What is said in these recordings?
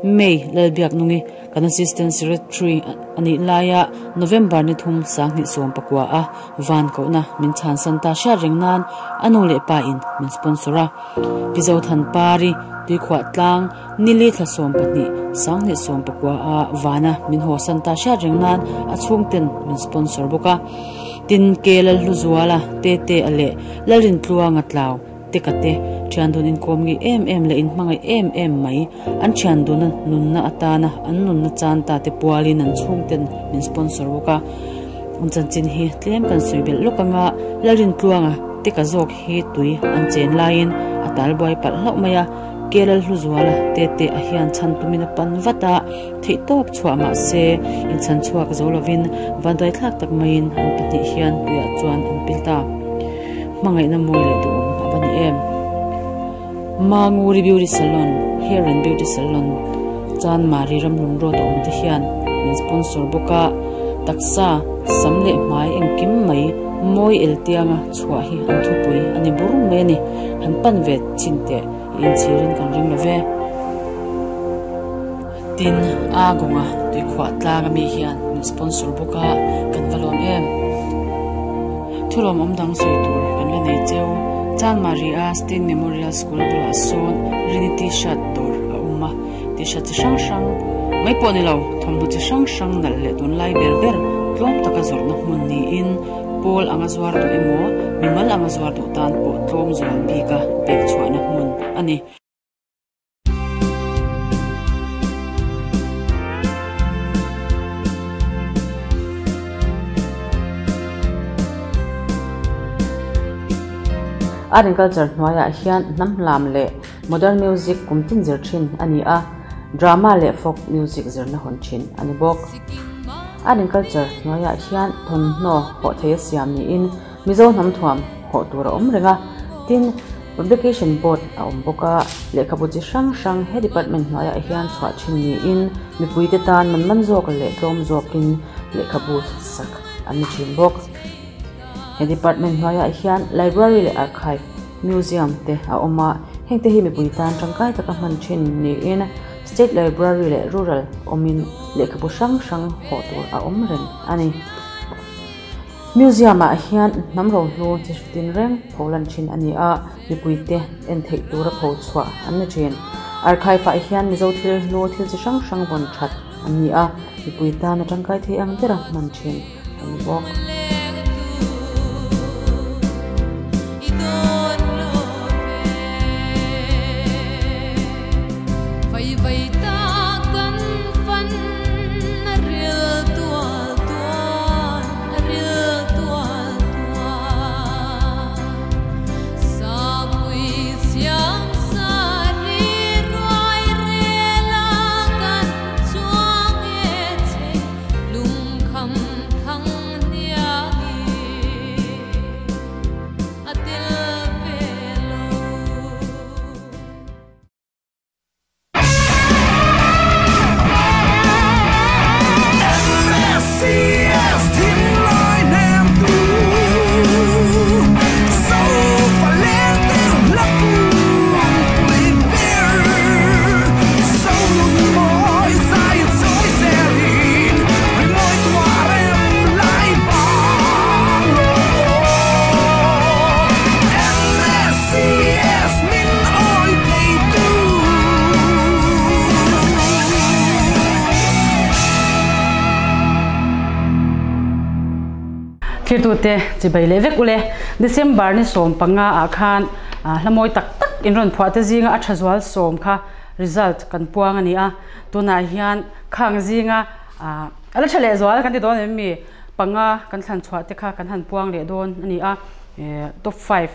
May Lalbiaknungi kan Assistant Secretary a nih laia November ni thum 2019 a van kohna min chhansan ta hriat reng nan a nu leh pa in min sponsor a. Pi Zothanpari Tuikhuah tlang nili thla 12 2019 a vana min hawsan ta hriat reng nan a chhungten min sponsor bawk a. Tin ke Lalhluzuala te te a leh Lalrintluanga tlau te ka te thian dun inkawm nge em em leh inhmangaih em em mai an thian duna nunna atana an nunna chan ta te pualin an chhungten min sponsor bawk a. An chanchin hi tlem kan sawi belh lawk anga Lalrintluanga te ka zawk hi tui an chen laiin a tal buai palh hlauh mai a. Ke Lalhluzuala te te a hian chhan tumin a pan vat a, theihtawp chhuah mah se inchhan chhuak zo lovin vanduaithlak tak maiin an pahnih hian tuiah chuan an pil ta. Hmangaihna mawi leh duhawm a va ni em. Manguri Beauty Salon, Hair and Beauty Salon, Chanmari Ramhlun Road a awm te hian min sponsor bawk a, taksa, sam leh hmai engkim mai mawi el tianga chhuah hi an thupui a ni bur mai a ni. Han pan ve chin teh i inchhirin kan ring lo ve. Tin, a kawnga tuikhuah tlang ami hian min sponsor bawk a, kan va lawm em. Thulawm awm dang sawi tur kan la nei cheu. Chanmari a State Memorial School bulah sawn Rini T-shirt dawr a awm a, T-shirt chi hrang hrang mai pawh ni lo, thawmhnaw chi hrang hrang nalh leh tunlai ber ber tlawm taka zawrhna hmun niin pawl anga zuar duh emaw mimal anga zuar duh tan pawh tlawm zual bika pek chhuahna hmun a ni. Art and Culture hnuaiah hian hnam hlam leh modern music kum tin zir thin a ni a, drama leh folk music zirna hawn thin a ni bawk. Art and Culture hnuaiah hian thawmhnaw hawh thei a siam niin Mizo hnam thuam hawh tur a awm reng a, tin, Publication Board a awm bawk a, lehkhabu chi hrang hrang he department hnuaiah hian chhuah thin niin mipuite tan man man zawk leh tlawm zawkin lehkhabu sak an ni thin bawk. He department hnuaiah hian Library leh Archive, Museum te a awm a, hengte hi mipui tan tangkai taka hman thin niin State Library leh Rural awmin lehkhabu hrang hrang hawh tur a awm reng a ni. Museum ah hian hnam rohlu chi hritin reng pho lan thin a ni a, mipuite en theih tura pho chhuah an ni thin. Archive ah hian Mizo thil hlu thil chi hrang hrang vawn that an ni a, mipui tan a tangkai thei ang bera hman thin a ni bawk. Thirtute chibai leh vek ule December ni 15 ah khan hlamawi tak tak in rawn phuah te zinga a tha zual sawm kha result kan puang a ni a, tunah hian khang zinga a la tha leh zual kan ti dawn em mi panga kan thlan chhuah te kha kan han puang leh dawn a ni a, top 5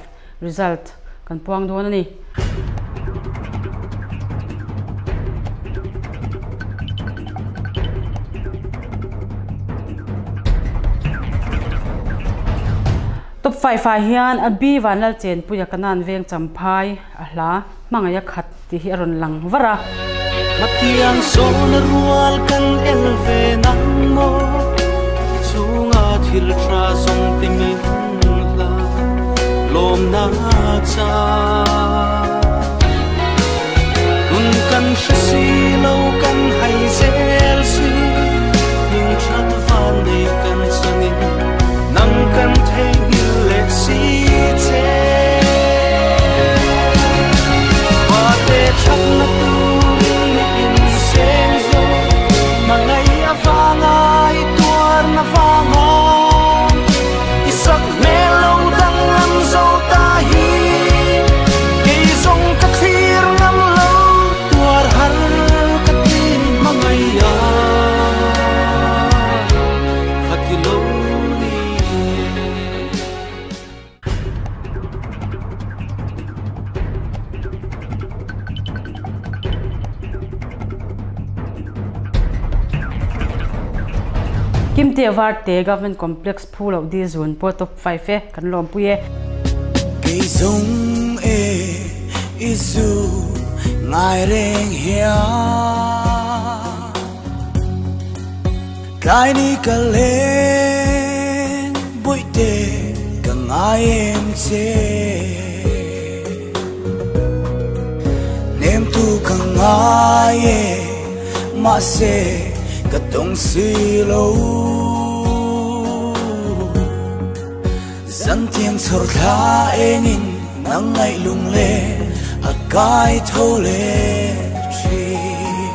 result kan puang dawn a ni. Top 5 ah hian a B Vanlal Chenpuia Kanan Veng Champhai a hla hmangaih a khat tih hi a rawn lang var a. Hmatiang sawn a rual kan el ve nang maw chunga thil tha zawng te min hla lawmna cha nun kan hre si lo. Kimte Varte Government Complex Phu Loh Di Zun pawh top 5 e, kan lawmpui e. Kei zawng e i zu ngai reng hian Tlai ni ka leng bawihte ka ngai em che Hnemtu ka ngai e mahse ka tawng si lo Zan thiang chhawr thla engin nang ngaih lung le a kai tho leh thin.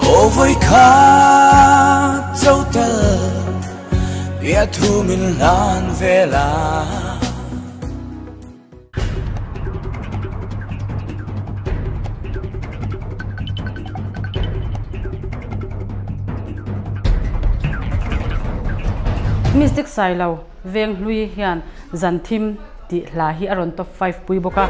Aw vawi khat cho tel bia thu min hlan ve la. Mystic Sailo veng hlui hian zan thim tih hla hi a rawn top 5 pui bawk a.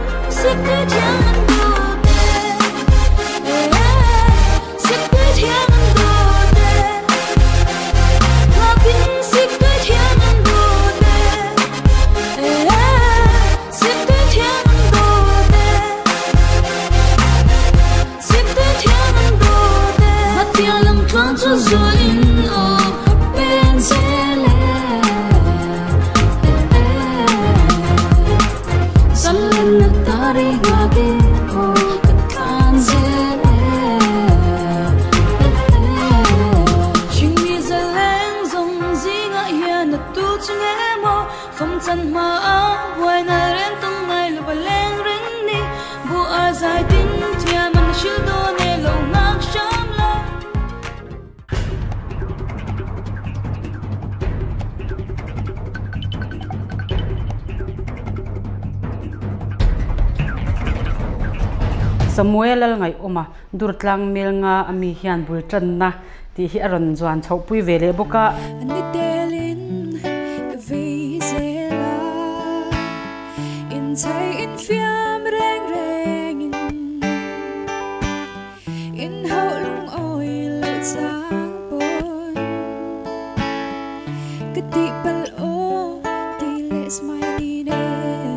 Samuel Lalngaihawma Durtlang mel nga a mi hian bul tanna tih hi a rawn zuan chhoh pui ve leh bawk a. Ni telin ka vei zel a, inchai infiam reng rengin inhauh lungawi loh chang pawn ka tihpalh aw tih leh smiley nen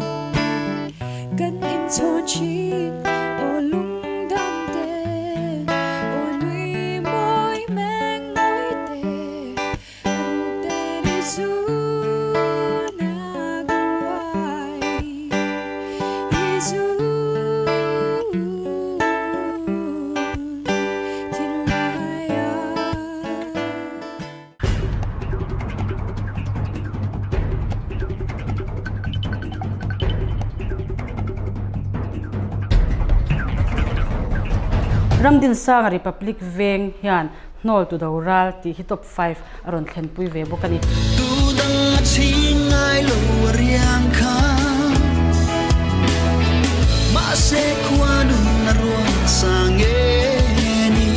kan inchhawn thin aw lungdam te aw nui mawi meng mawi te a ruk te ni zun a duai i zun thinlai a. Ramdinsanga Republic Veng hian hnawl tu do ral tih hi top 5 a rawn thlenpui ve bawk a ni. Tu dang a chhing ngai lo a riang kha mahse khua nun a ruang sang e ni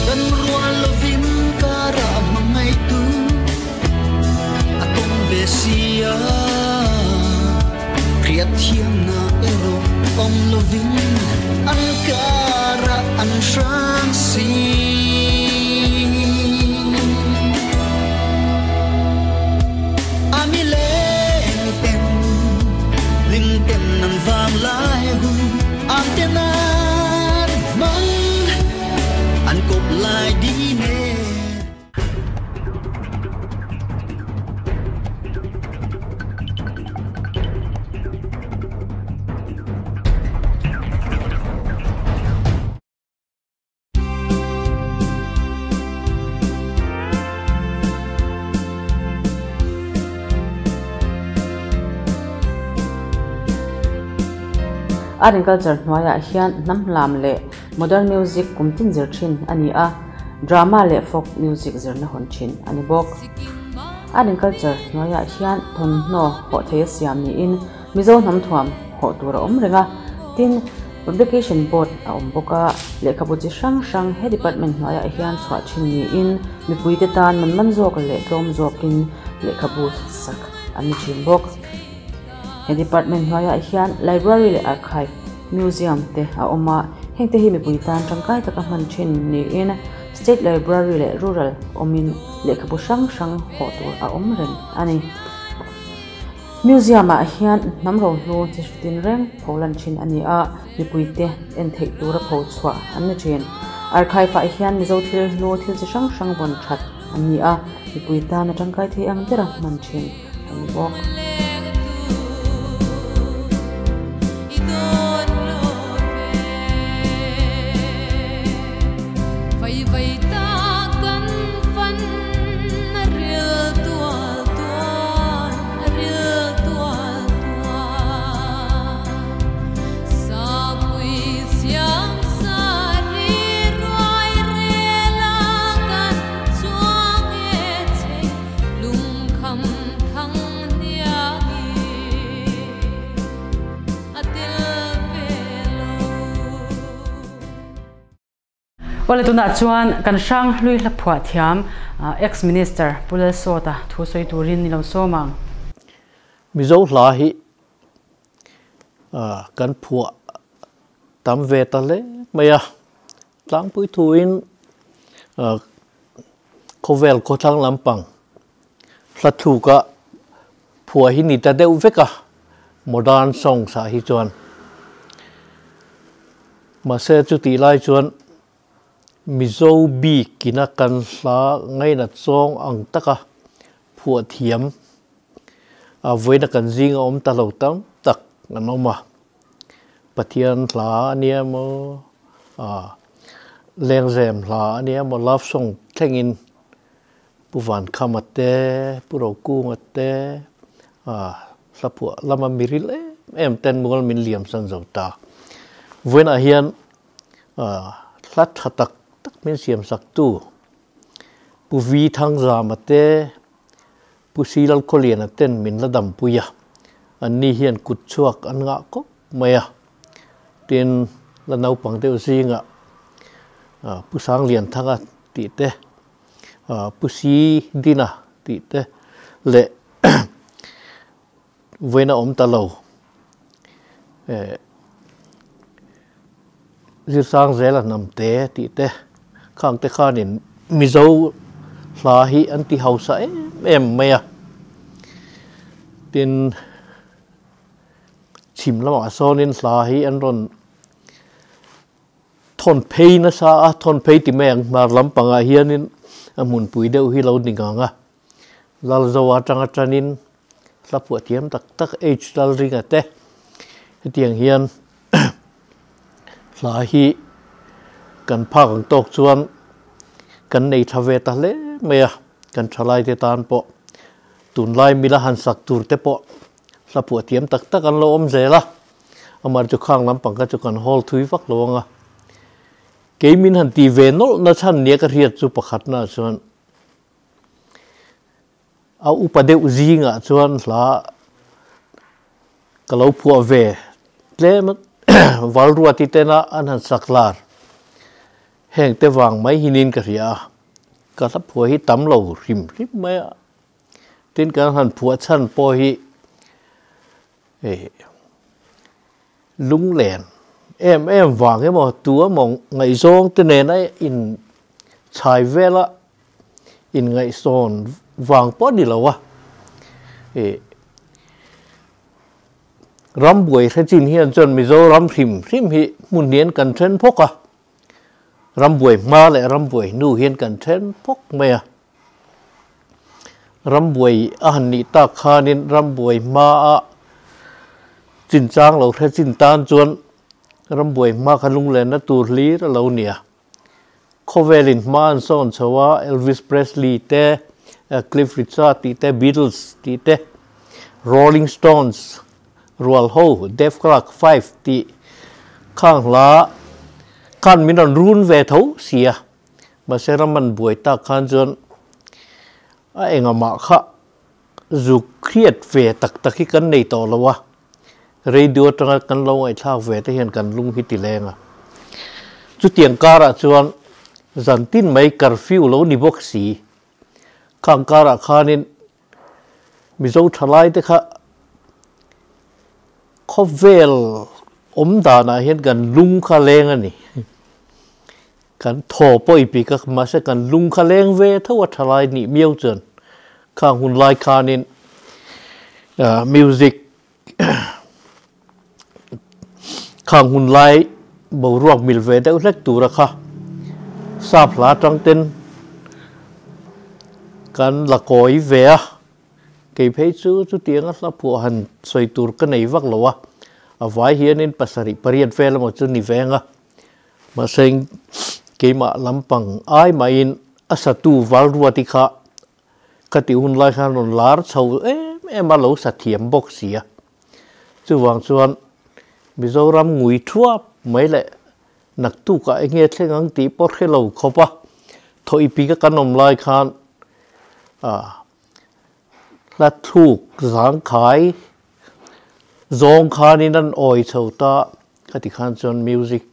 kan rual lovin kara hmangaih tu a tawng ve sia hriat thiam na erawh awm lovin an kara an hrang si. Ami leng ten ling ten nang vang lai hun am te nan mang an kop lai di ne. Art and Culture hnuaiah hian hnam hlam leh modern music kum tin zir thin a ni a, drama leh folk music zirna hawn thin a ni bawk. Art and Culture hnuaiah hian thawmhnaw hawh thei a siam niin Mizo hnam thuam hawh tur a awm reng a, tin Publication Board a awm bawk a, lehkhabu chi hrang hrang he department hnuaiah hian chhuah thin niin mipuite tan man man zawk leh tlawm zawkin lehkhabu sak an ni thin bawk. He department hnuaiah hian library leh archive, museum te a awm a, hengte hi mipui tan tangkai taka hman thin niin State Library leh Rural awmin lehkhabu hrang hrang hawh tur a awm reng a ni. Museum ah hian hnam rohlu chi hritin reng pholan thin a ni a, mipuite en theih tura pho chhuah an ni thin. Archive ah hian Mizo thil hlu thil chi hrang hrang vawn that an ni a, mipui tana tangkai thei ang bera hman thin a ni bawk. Awle tunah chuan kan hrang hlui hla phuah thiam ex minister Pu Lalsawta thu sawi turin ni lo sawm ang. Mizo hla hi kan phuah tam ve ta hle mai a, tlangpui thuin khawvel khawthlang lampang hla thluka phuah hi ni ta deuh vek a, modern songs ah hi chuan. Mahse chutih lai chuan Mizo bik ina kan hla ngainat zawng ang taka phuah thiam a vawiina kan zinga awm ta lo tam tak an awm a. Pathian hla a nia maw, lengzem hla a nia maw, love song thlengin Pu Vankhama te, Pu Rokunga te, hla phuah lama miril em em ten mual min liam san zo ta. Vawiinah hian hla tha tak tak min siam sak tu Pu Vi Thangzama te, Pu Silal Khawliana ten min la dampui a, anni hian kut chhuak an ngah khawp mai a. Tin, la naupang deuh zingah Pu Sanglianthanga tih te, Pu Si Dina tih te leh vawiin a awm ta lo. Zirsang zela hnam te tih te khang te khanin Mizo hla hi an ti hausa em em mai a. Tin, chhim lamah sawnin hla hi an rawn thawn phei nasa a, thawn phei ti mai ang hmar lampangah hianin a hmunpui deuh hi lo ni ngang a. Lalzo atanga tanin hla phuah thiam tak tak H Lalringa te hetiang hian hla hi kan phak ang tawk chuan kan nei tha ve ta hle mai a, kan thalai te tan pawh tunlai mila han sak tur te pawh hla phuah thiam tak tak an lo awm zel a, amah chu khang lampang kha chu kan hawl thui vak lo ang a, kei min han ti ve nawlh na chhan nia ka hriat chu pakhatna chuan A upa deuh zingah chuan hla ka lo phuah ve tlem a, Valruati tena an han sak lar heng te vang mai hinin ka hria a, ka hla phuah hi tam lo hrim hrim mai a, tin kan han phuah chhan pawh hi lunglen em em vang emaw tu emaw ngaihzawng te nena in chhai vela inngaihsawn vang pawh a ni lo a, ih ram buai hre chin hian chuan Mizoram hrim hrim hi hmun hian kan then phawk a, ram buai hma leh ram buai hnu hian kan then phawk mai a, ram buai a han nih tak khanin ram buai hmaa chinchang lo hre chin tan chuan ram buai hma kha lunglenna tur hlir a lo ni a. Khawvelin hma an sawn chho a, Elvis Presley te, Cliff Richard tih te, Beatles tih te, Rolling Stones rual ho, Def Clark 5 tih khang hla khan min rawn run ve tho si a. Mahse ram an buai tak khan chuan a engamah kha zuk hriat ve tak tak hi kan nei tawh lo a. Radio atanga kan lo ngaihthlak ve te hian kan lung hi ti leng a. Chutiang karah chuan zan tin mai curfew lo ni bawk si. Khang karah khanin Mizo thalai te kha khawvel awm danah hian kan lung kha leng a ni. Kan thaw pawh i pik a, mahse kan lung kha leng ve tho a tha lai nih miau chuan khang hun lai khanin music khang hun lai boruak mil ve deuh hlek tura kha sap hla tang ten kan la kawi ve a, kei phei chu chutianga hla phuah han sawi tur ka nei vak lo a, a vai hianin pasarih pariat vel emaw chu ni veng a. Mahse keimah lampang ai mahin a satu Valruati kha ka tih hun lai khan rawn lar chho em em a, lo sa thiam bawk si a. Chuvang chuan Mizoram ngui thuap mai leh naktukah eng nge thleng ang tih pawh hre lo khawp a, thawhipik a kan awm lai khan hla thluk zangkhai zawng khanin an awi chho ta ka ti khan chuan music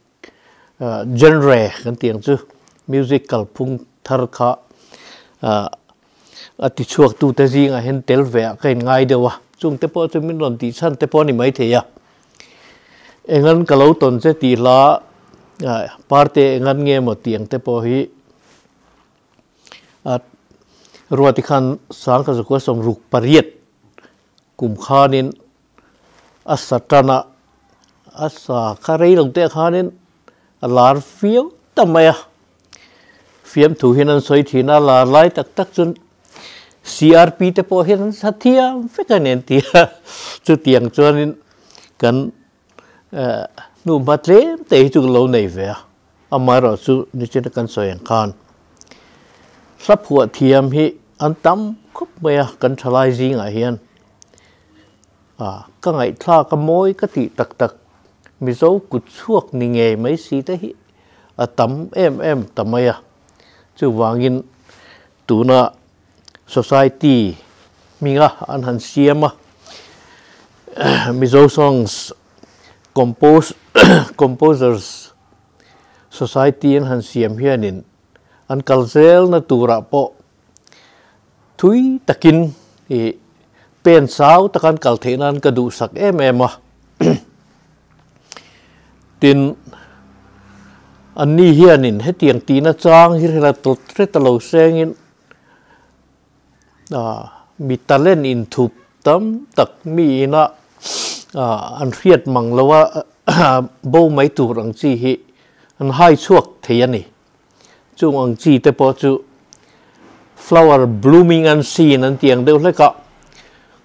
genre kan tih ang chu music kalphung thar kha a ti chhuak tu te zingah hian tel ve ah ka in ngai deuh a, chung te pawh chu min rawn tih chhan te pawh a ni maithei a, engan ka lo tawn che tih hla parte engan nge maw tih ang te pawh hi A ruati khan sangkha zakua sawmruk pariat kum khanin a sa tan a, a sa kha rei lo te khanin a lar fiau ta mai a. Fiamthu hian an sawi thin a, lar lai tak tak chuan CRP te pawh hian an sa thiam vek a ni an ti a. Chutiang chuanin kan Hnuhma tlem te hi chu ka lo nei ve a, amaherawh chu nichina kan sawi ang khan hla phuah thiam hi an tam khawp mai a kan thalai zingah hian ka ngaihthlak a mawi ka tih tak tak Mizo kut chhuak ni ngei mai si te hi a tam em em ta mai a, chuvangin tuna Society hminga an han siam a, Mizo Songs Compose Composers Society an han siam hianin an kal zelna turah pawh thui takin ih pen sau taka an kal theih nan ka duhsak em em a. Tin, anni hianin hetiang tihna chang hi hre ta lo sengin mi talent inthup tam tak mi ina an hriat mang lo a bo mai tur ang chi hi an hai chhuak thei a ni. Chung ang chi te pawh chu flower blooming an sin an tih ang deuh hlek a,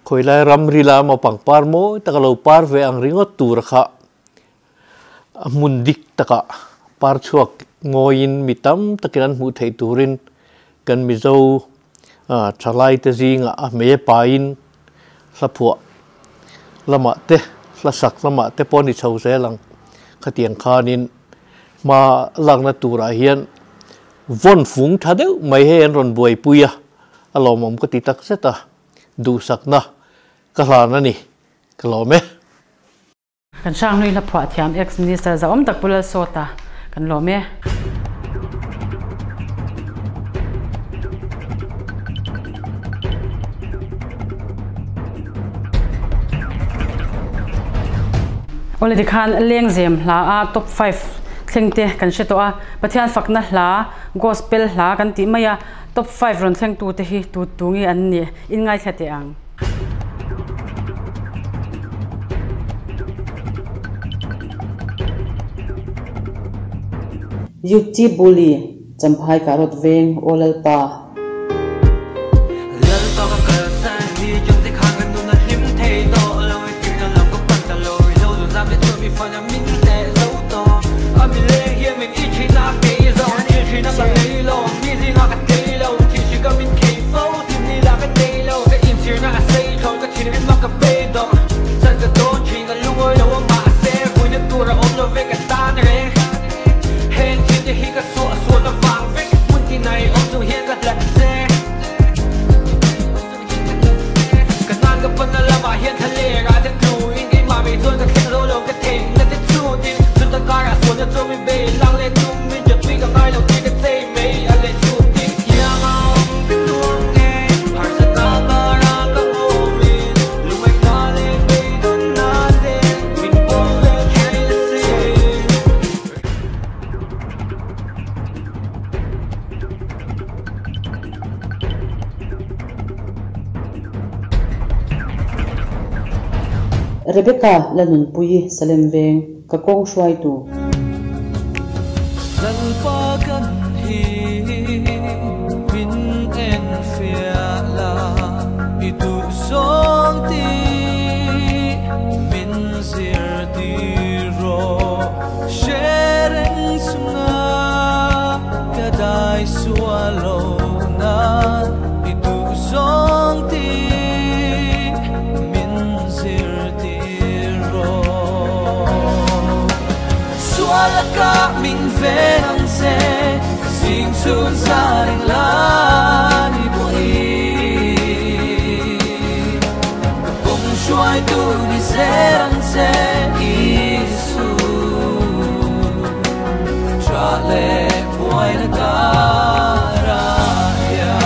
khawilai ramri la emaw pangpar mawi taka lo par ve ang ringawt tur kha a hmun dik takah par chhuak ngawiin mi tam takin an hmuh theih turin kan Mizo thalaite zingah a hmei pain hla phuah lamah te, hla sak lamah te pawh a ni chho zel ang. Khatiang khanin hma lakna turah hian vawn fung tha deuh mai hei an rawn buaipui a, a lawmawm ka ti tak zet a, duhsakna ka hlan a ni, ka lawm e. Kan Hranglui hla phuah thiam ex Minister zahawm tak Pu Lalsawta kan lawm e. Awle tikhan lengzem hla a top 5 thleng te kan hre tawh a, Pathian fakna hla gospel hla kan tih mai a, top 5 rawn thleng tu te hi tu tu nge an nih in ngaithla teh ang. Yukti Buli, Champhai Karot Veng, Aw Lalpa. Rebecca Lalnunpuii Salem Veng, ka kawng hruaitu. Lalpa kan hi min en fiah la, i duh zawng tih min zirtir rawh. Hre reng chunga ka dai sual lo nan, i duh zawng tih min zirtir rawh. Sual a ka min ven ang che, zing chhun zan eng lai pawhin. Ka kawng hruaitu ni zel ang che, Isu. Tha leh buaina karah hian.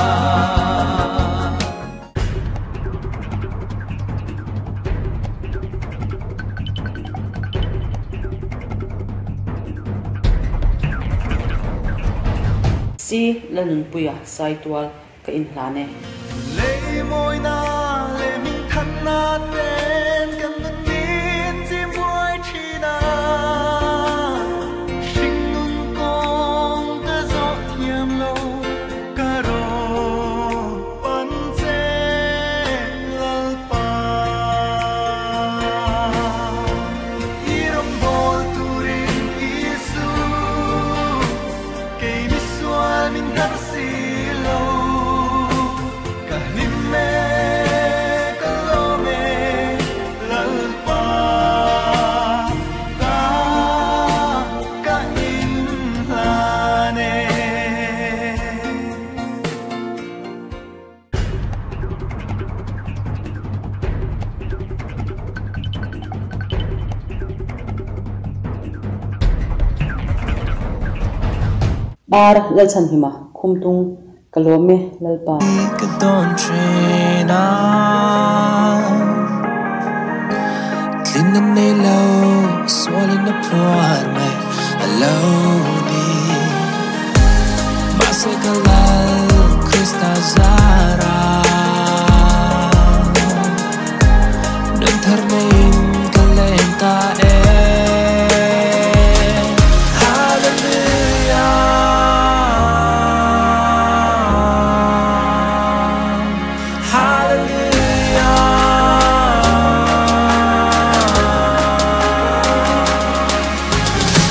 Si Lalnunpuia Saitual ka inhlan e. Lei mawina leh min thanna ten kan nun min chim buai thin a, hring nun kawng ka zawh thiam lo ka rawn pan che Lalpa. I rawngbâwl turin Isu kei misual min dar si lo, ka hlim e, ka lawm e Lalpa, ta ka inhlan e. Ar Lalchhanhima Khumtung ka lawm e Lalpa. Ka dawn thin a, tlin a nei lo, sualin a phuar mai a lo ni. Mahse ka Lal Krista zara, nun thar neiin ka leng ta e. Hallelujah, Hallelujah.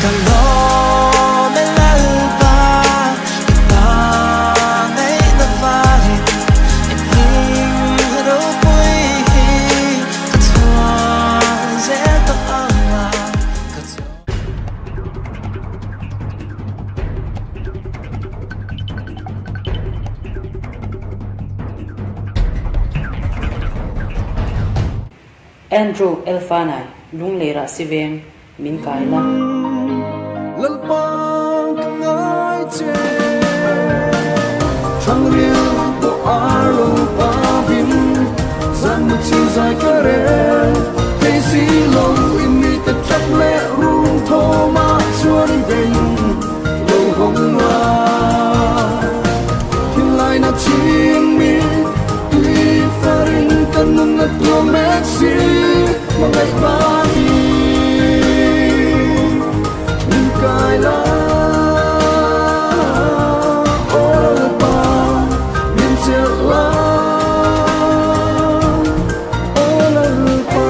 Ka lawm e Lalpa, i hmangaihna vangin i hming ropui hi ka chhuang zel tawh ang a, ka chhuang. Andrew Elfanai, Lunglei Rahsi Veng, min kai la. Lalpa ka ngai che, Thangril pawh a ro pavin, zan mu chiu zai ka rel, thei si lo in mi te tap leh rum thawm ah chuan beng lo hawng la. Thinlai na ching mi, tui farin kan nun na tuam mek si, mangaih pa hi min kai la. Aw Lalpa, min chelh la. Aw Lalpa.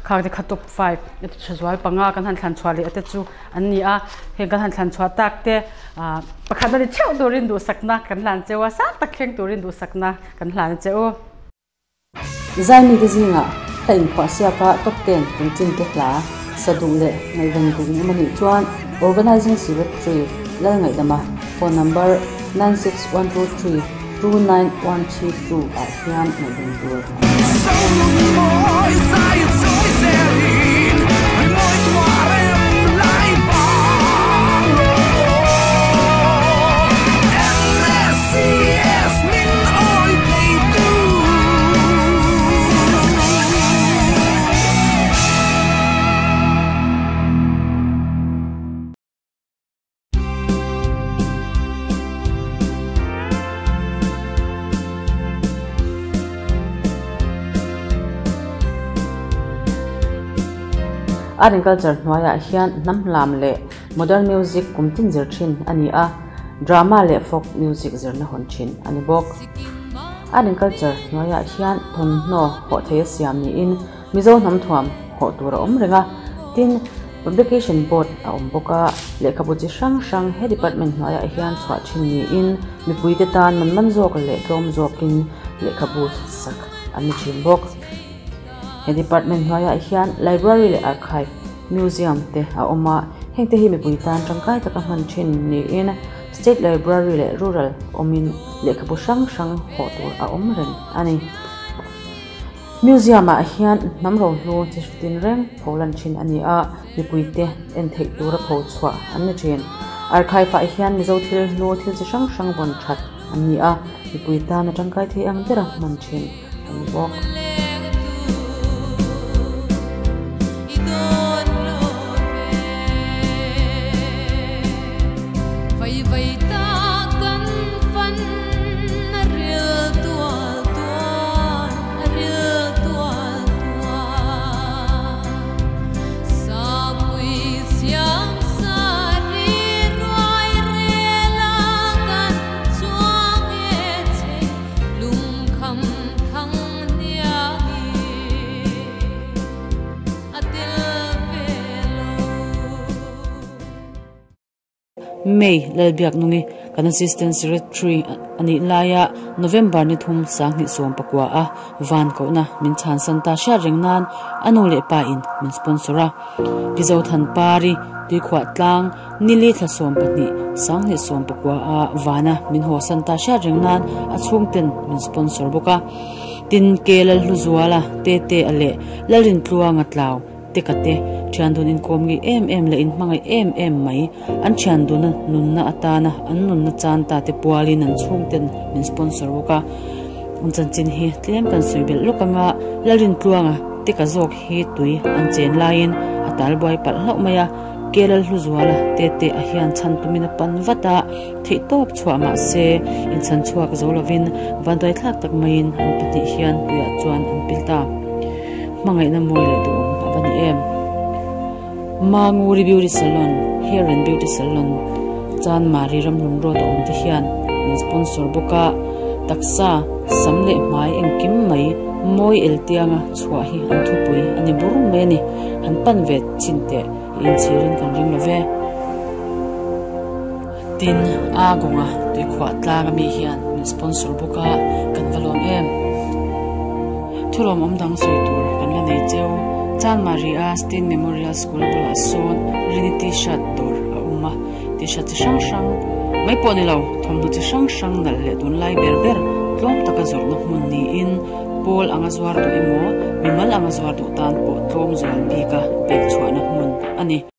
Khang te kha top 5 ati tha zual panga kan han thlan chhuah leh ate chu an ni a, heng kan han thlan chhuah tak te pakhat ani theuh turin duhsakna kan hlan cheu a, sang tak thleng turin duhsakna kan hlan cheu. Zaimi te zingah hla inphuah siaka top 10 kan chin te hla sa duh leh ngaihven duh in awm anih chuan Organizing Secretary Lalngaihdama phone number 96123 29132 ah hian ngaihven tur a ni. Art and Culture hnuaiah hian hnam hlam leh Modern Music kum tin zir thin a ni a, Drama leh Folk Music zirna hawn thin a ni bawk. Art and Culture hnuaiah hian thawmhnaw hawh thei a siam niin Mizo hnam thuam hawh tur a awm reng a, tin, Publication Board a awm bawk a, lehkhabu chi hrang hrang he department hnuaiah hian chhuah thin niin mipuite tan man man zawk leh tlawm zawkin lehkhabu chhutsak an ni thin bawk. He department hnuaiah hian Library leh Archive, Museum te a awm a, hengte hi mipui tan tangkai taka hman thin niin State Library leh Rural awmin lehkhabu hrang hrang hawh tur a awm reng a ni. Museum ah hian hnam rohlu chi hritin reng pho lan thin a ni a, mipuite en theih tura pho chhuah an ni thin. Archive ah hian Mizo thil hlu thil chi hrang hrang vawn that an ni a, mipui tana tangkai thei ang bera hman thin a ni bawk. May, Lalbiaknungi, kan Assistant Secretary a nih laia November ni thum 2019 a van kohna min chhansan ta hriat reng nan a nu leh pa in min sponsor a. Pi Zothanpari, Tuikhuah tlang, Nili thla 12, 2019 a vana min hawsan ta hriat reng nan a chhungten min sponsor bawk a. Tin, Ke Lalhluzuala, Tete a leh Lalrintluanga Tlau, te ka te, thian dun inkawm ngei em em leh inhmangaih em em mai, an thian duna nunna atana an nunna chan ta te pualin an chhungten min sponsor bawk a. An chanchin hi tlem kan sawi belh lawk anga Lalrintluanga te ka zawk hi tui an chen laiin a tal buai palh hlauh mai a, Ke Lalhluzuala te te a hian chhan tumin a pan vat a, theihtawp chhuah mah se inchhan chhuak zo lovin vanduaithlak tak maiin an pahnih hian tuiah chuan an pil ta. Hmangaihna mawi leh duhawm a va ni em? Manguri Beauty Salon, Hair and Beauty Salon, Chanmari Ramhlun Road a awm te hian min sponsor bawk a, taksa, sam leh hmai engkim mai mawi el tianga chhuah hi an thupui a ni bur mai a ni. Han pan ve chin teh i inchhirin kan ring lo ve. Tin, Agonga tuikhuah tlang ami hian min sponsor bawk a, kan va lawm em. Thurâwm awm dang sawi tur kan la nei cheu. Chanmari-a State Memorial School bulah sawn Rini T-shirt dawr a awm a, T-shirt chi hrang hrang mai pawh ni lo, thawmhnaw chi hrang hrang nalh leh tunlai ber ber tlawm taka zawrhna hmun niin pawl anga zuar duh emaw, mimal anga zuar duh tan pawh tlawm zual bika pek chhuahna hmun a ni.